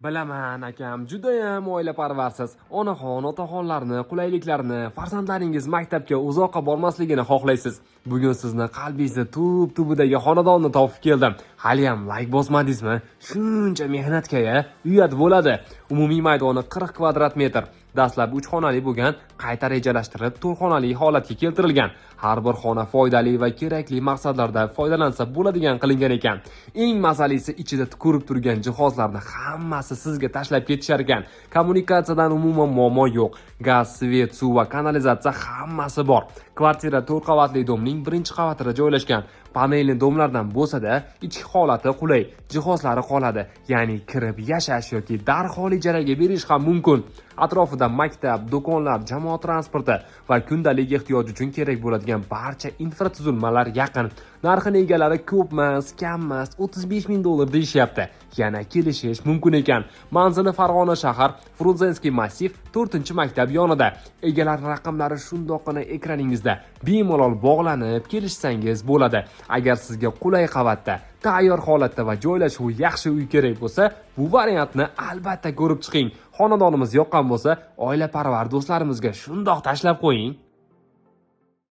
Bilaman, akam, judayam oilaparvarsiz. Onaxon, otaxonlarni qulayliklarini, farzandlaringiz maktabga uzoqqa bormasligini xohlaysiz. Bugun sizni qalbingizni tub tubidagi xonadonni topib keldim. Haliyam layk bosmadingizmi? Shuncha mehnatga uyat bo'ladi. Umumiy maydoni 40 kvadrat metr. Dastlab 3 xonali bo'lgan, qayta rejalashtirib 4 xonali holatga keltirilgan. Har bir xona foydali va kerakli maqsadlarda foydalansa bo'ladigan qilingan ekan. Eng mazalisi, ichida ko'rib turgan jihozlarni hammasi sizga tashlab ketishar ekan. Kommunikatsiyadan umuman muammo yo'q. Gaz, svet, suv va kanalizatsiya hammasi bor. Kvartira 4 qavatli дом ning birinchi qavatida joylashgan. Панельный дом lardan bo'lsa-da, ichki holati qulay, jihozlari qoladi. Ya'ni kirib yashash yoki darhol ijaraga berish ham mumkin. Atrofida maktab, do'konlar, jamoat transporti va kundalik ehtiyoj uchun kerak bo'ladigan barcha infratuzilmalar yaqin. Narxini egalari ko'pmas, kammas 35 ming dollar deyishyapti. Yana kelishish mumkin ekan. Manzili: Farg'ona shahar, Frunzenskiy massiv, 4-maktab yonida. Egalar raqamlari shundoqqina ekraningizda. Bemalol bog'lanib kelishsangiz bo'ladi. Agar sizga qulay qavatda, tayyor holatda va joylashuvi yaxshi uy kerak bo'lsa, bu variantni albatta ko'rib chiqing. Xonadonimiz yoqqan bo'lsa, oilaparvar do'stlarimizga shundoq tashlab qo'ying.